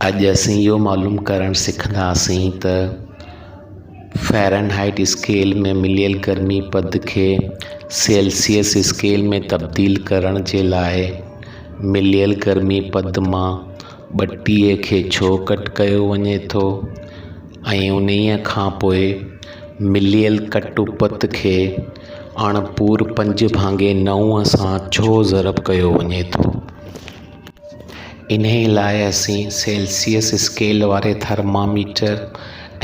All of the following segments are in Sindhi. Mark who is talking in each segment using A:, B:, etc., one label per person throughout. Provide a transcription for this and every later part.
A: اڄ اسين اهو معلوم ڪرڻ سکنداسين ته فهرنهائيٽ اسڪيل ۾ مليل گرمي پد کي سيلسيس اسڪيل ۾ تبديل ڪرڻ جي لاء مليل گرمي پد مان 32 کي ڇو ڪٽ ڪيو وڃي ٿو ۽ انهيء کان پوء مليل ڪٽ اپت کي اڻپور پنج ڀاڱي نو سان ڇو ضرب ڪيو وڃي ٿو. انهيء لاء اسين سيلسيس اسڪيل واري ٿرماميٽر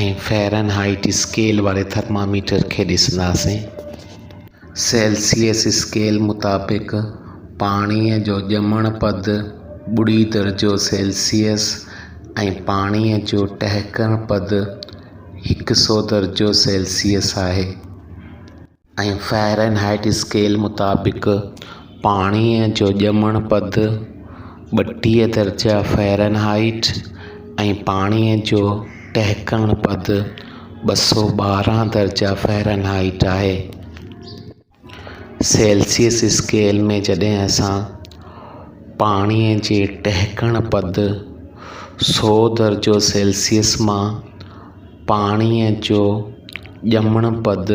A: ۽ فهرنهائيٽ اسڪيل واري ٿرماميٽر کي ڏسنداسين. سيلسيس اسڪيل مطابق پاڻيء جو ڄمڻ پد ٻڙي درجو سيلسيس ۽ پاڻيء جو ٽهڪڻ پد هڪ سو درجو سيلسيس آهي. ۽ فهرنهائيٽ اسڪيل مطابق پاڻيء جو ڄمڻ پد 32 درجا فهرنهائيٽ ۽ پاڻيء جو ٽهڪڻ پد 212 درجا فهرنهائيٽ آهي. سيلسيس اسڪيل ۾ جڏهن اسان پاڻيء جي ٽهڪڻ پد 100 درجو سيلسيس مان پاڻيء جو ڄمڻ پد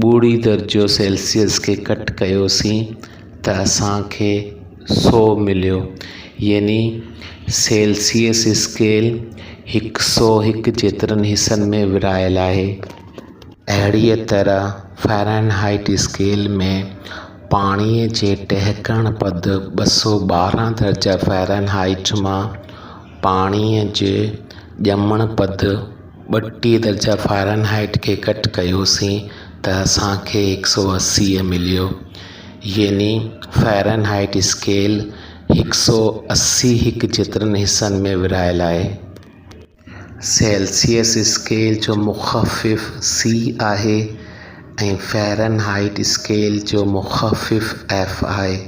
A: ٻڙي درجو سيلسيس کي ڪٽ ڪيوسين ته اسان کي سو مليو يعني سيلسيس اسڪيل هڪ سو هڪ جيترن حصن ۾ ورهايل آهي. اهڙيء طرح فهرنهائيٽ اسڪيل ۾ پاڻيء جي ٽهڪڻ پد 212 درجا فهرنهائيٽ مان پاڻيء جي ڄمڻ پد 32 درجا فارنهائيٽ کي ڪٽ ڪيوسين ته اسان کي هڪ سو 80 مليو يعني فارنهائيٽ اسڪيل هڪ سو 80 هڪ جيترن حصن ۾ ورهايل آهي. سيلسيس اسڪيل جو مخفف سي آهي ۽ فارنهائيٽ اسڪيل جو مخفف ايف آهي.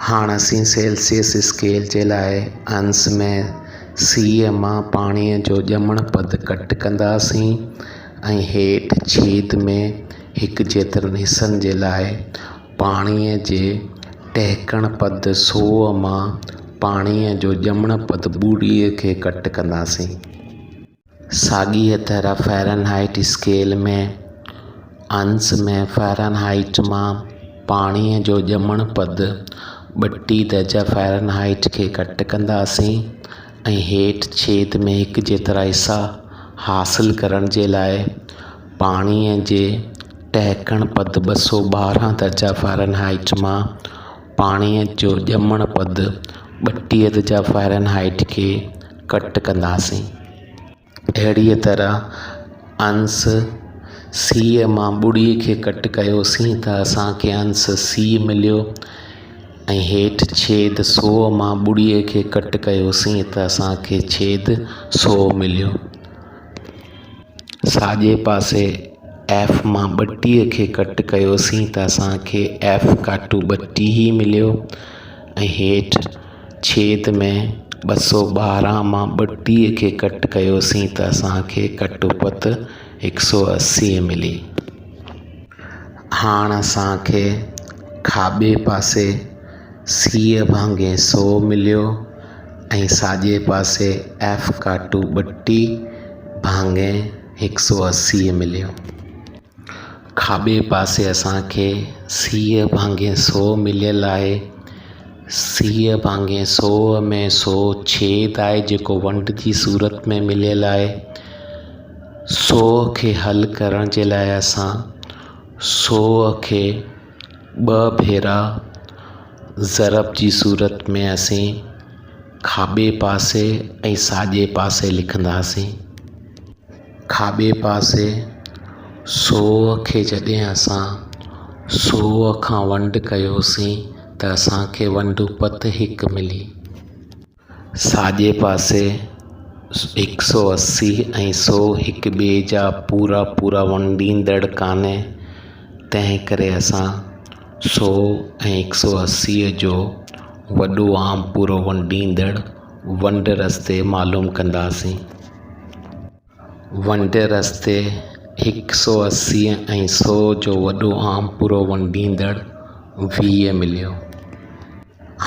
A: هاڻ اسين سيلسيس اسڪيل جي لاء انس ۾ سيء مان پاڻيء جو ڄمڻ پد ڪٽ ڪنداسين ۽ هيٺ ڇيد ۾ هڪ جيترن حصن جي لاء پاڻيء جي ٽهڪڻ پد 100 مان پاڻيء جو ڄمڻ پد ٻڙيء کي ڪٽ ڪنداسين. ساڳيء طرح فهرنهائيٽ اسڪيل ۾ انس ۾ فهرنهائيٽ مان پاڻيء جو ڄمڻ پد 32 درجا فهرنهائيٽ کي ڪٽ ڪنداسين ۽ هيٺ ڇيد ۾ هڪ جيترا حصا حاصل ڪرڻ جي لاء پاڻيء جي ٽهڪڻ پد 212 درجا فهرنهائيٽ مان پاڻيء جو ڄمڻ پد 32 درجا فهرنهائيٽ کي ڪٽ ڪنداسين. اهڙيء طرح انس سيء مان ٻڙي کي ڪٽ ڪيوسين ته اسان کي انس سي مليو ۽ هيٺ ڇيد سو مان ٻڙي کي ڪٽ ڪيوسين ته اسان کي ڇيد سو مليو. ساڄي پاسي ايف مان 32 کي ڪٽ ڪيوسين ته اسان کي ايف ڪاٽو 32 مليو ۽ هيٺ ڇيد ۾ 212 مان 32 کي ڪٽ ڪيوسين ته اسان کي ڪٽ اپت 180 ملي. هاڻ اسان کي کاٻي پاسي سيء ڀاڱي سو مليو ۽ ساڄي پاسي ايف ڪاٽو 32 ڀاڱي 180 مليو. کاٻي پاسي اسان کي سيء ڀاڱي سو مليل آهي. سيء ڀاڱي سو ۾ سو ڇيد آهي جيڪو ونڊ جي صورت ۾ مليل آهي. سو کي حل ڪرڻ جي لاء اسان سو کي ٻه ڀيرا ضرب جي صورت ۾ اسين کاٻي پاسي ۽ ساڄي پاسي لکنداسين. کاٻي پاسي سو کي جڏهن اسان سو کان ونڊ ڪيوسين ته اسان کي ونڊ اپت هڪ ملي. ساڄي پاسي هڪ سو 80 ۽ سو هڪ ٻئي جا پورا پورا ونڊيندڙ ڪانهي، تنهن ڪري اسان سو ۽ هڪ سو 80 جو وڏو عام پورو ونڊيندڙ ونڊ رستي معلوم ڪنداسين. ونڊ رستي هڪ سو 80 ۽ سو جو وڏو عام پورو ونڊيندڙ 20 مليو.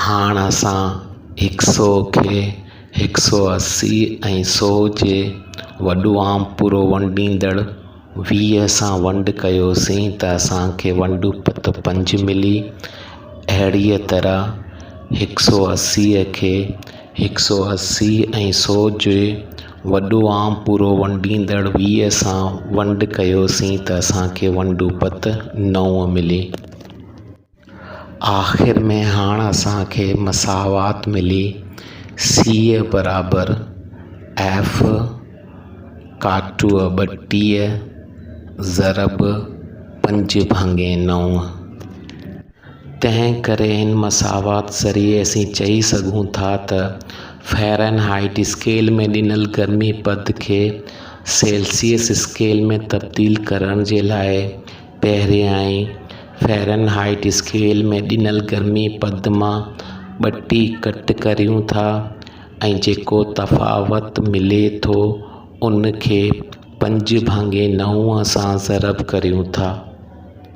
A: هاڻ اسان هڪ سو کي 180 ۽ 100 جي وڏو عام پورو ونڊيندڙ 20 سان ونڊ ڪيوسين ته اسان کي ونڊ اپت پنج ملي. اهڙيء طرح 180 کي 180 ۽ 100 جي وڏو عام پورو ونڊيندڙ 20 سان ونڊ ڪيوسين ته اسان کي ونڊ اپت 9 ملي. آخر ۾ هاڻ اسان کي مساوات ملي سيء برابر ايف ڪاٽوء 32 ضرب پنج ڀاڱي نو. تنهن ڪري هن مساوات ذريعي اسين چئي سگهون ٿا ته فيرن هائيٽ اسڪيل ۾ ڏنل گرمي پد کي سيلسيس اسڪيل ۾ تبديل ڪرڻ جي لاء پهريائين فيرن هائيٽ اسڪيل ۾ ڏنل گرمي پد مان ٻٽي ڪٽ ڪريون ٿا ۽ جيڪو تفاوت ملي ٿو ان کي پنج ڀاڱي نو سان ضرب ڪريون ٿا.